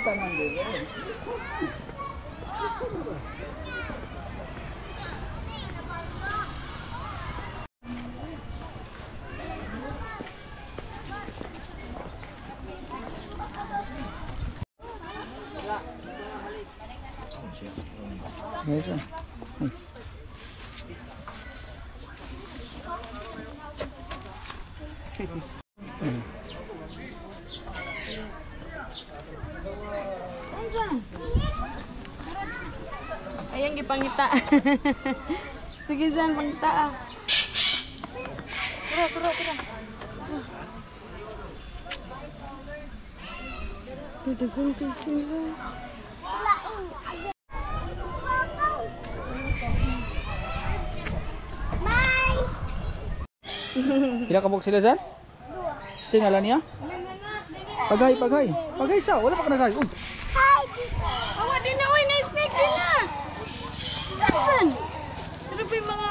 Tanan din. Ayan. Ayan, gipangita. Sige, Zan, pangita ah. Tara, tara, tara. Dadagan sila. Pila ka sila, Zan? Singala niya? Pagay, pagay. Pagay siya. Wala pa ka nagay. Uy. Awa din na, uy. Na snake din na. Zan, Zan. Ano ba yung mga...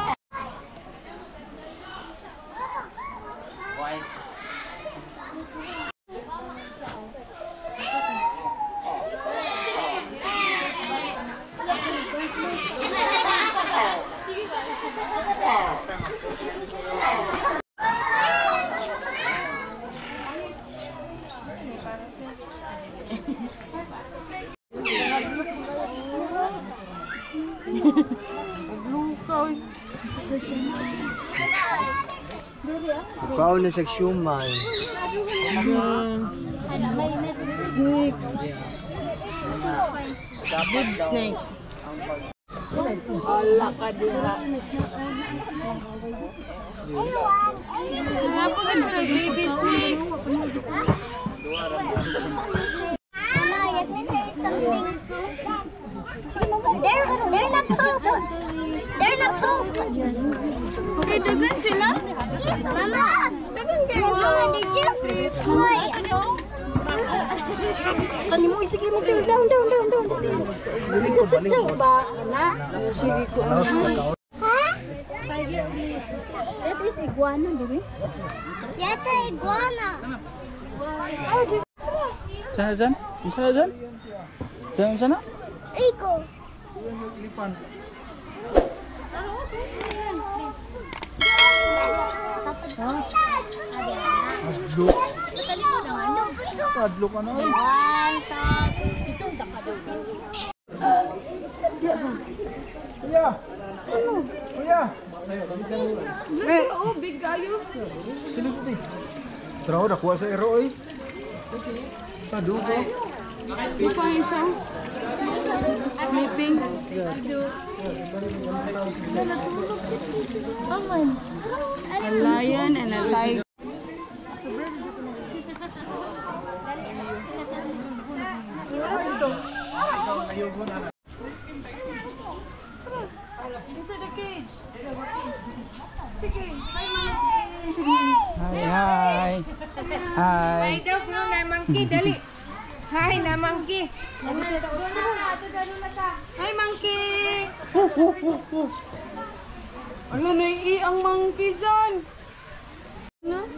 Ikaw na sa shumay. Snake. Big snake. Ala ka dira. Napagod sila baby snake. Mama, let me tell you something. They're not poop. They're not poop. Okay, dagan sila? Mama, Dagan kayo. Mama, they just fly. Kani mo sige mo down down down down down. Sit down ba na? Sige ko. Huh? That is iguana, di ba? Yata iguana. Sana, Zan? Sana, Zan? Zan, sana? Eagle. Adlok. Adlok ano? Kuya! Kuya! Eh, oh, big kayo. Sino po eh? Tara, nakuha sa ero eh. Tado ko. Ano pa isa? Sleeping. A lion and a tiger. Inside the cage. Hi, hi. Hi. Hi daw bro, na monkey, dali. Hi, na monkey. Hi, monkey! Ano na ang monkey, Zan? Ano?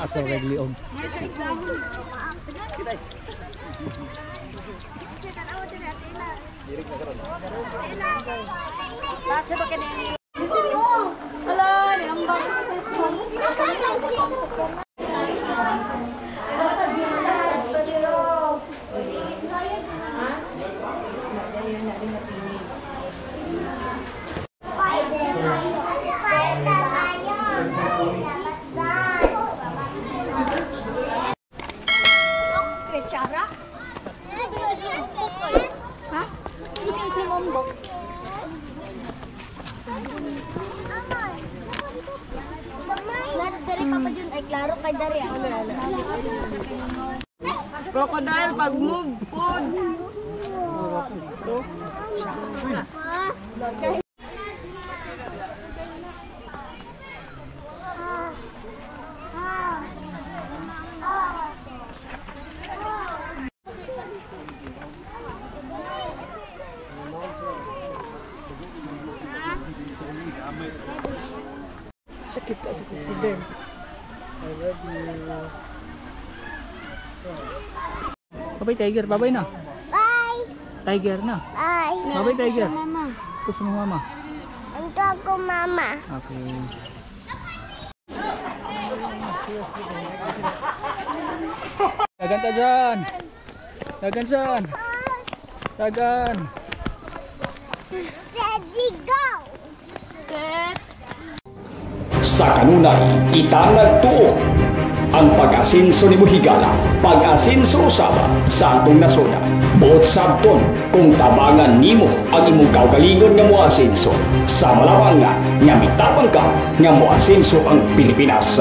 Asa nagliog. Hala, ni ambak. Ha? Dari pa Jun ay klaro kay dari ah. Crocodile, pag move, food. Sakit ka, sakit din. I love you. Bye-bye, Tiger. Bye-bye na. Bye. Tiger na. Bye. Bye-bye, Tiger. Mama. Ito sa mga mama. Ito ako, mama. Okay. Dagan ta dyan. Dagan dyan. Dagan. Ready, go! Set. Sa kanunay, kita nagtuo ang pag-asinso ni Buhigala, pag-asinso usaba sa atong nasona. Buot sabton kung tabangan nimo ang imong kaugalingon nga moasinso. Sa malawang nga, nga mitabang ka nga moasinso ang Pilipinas.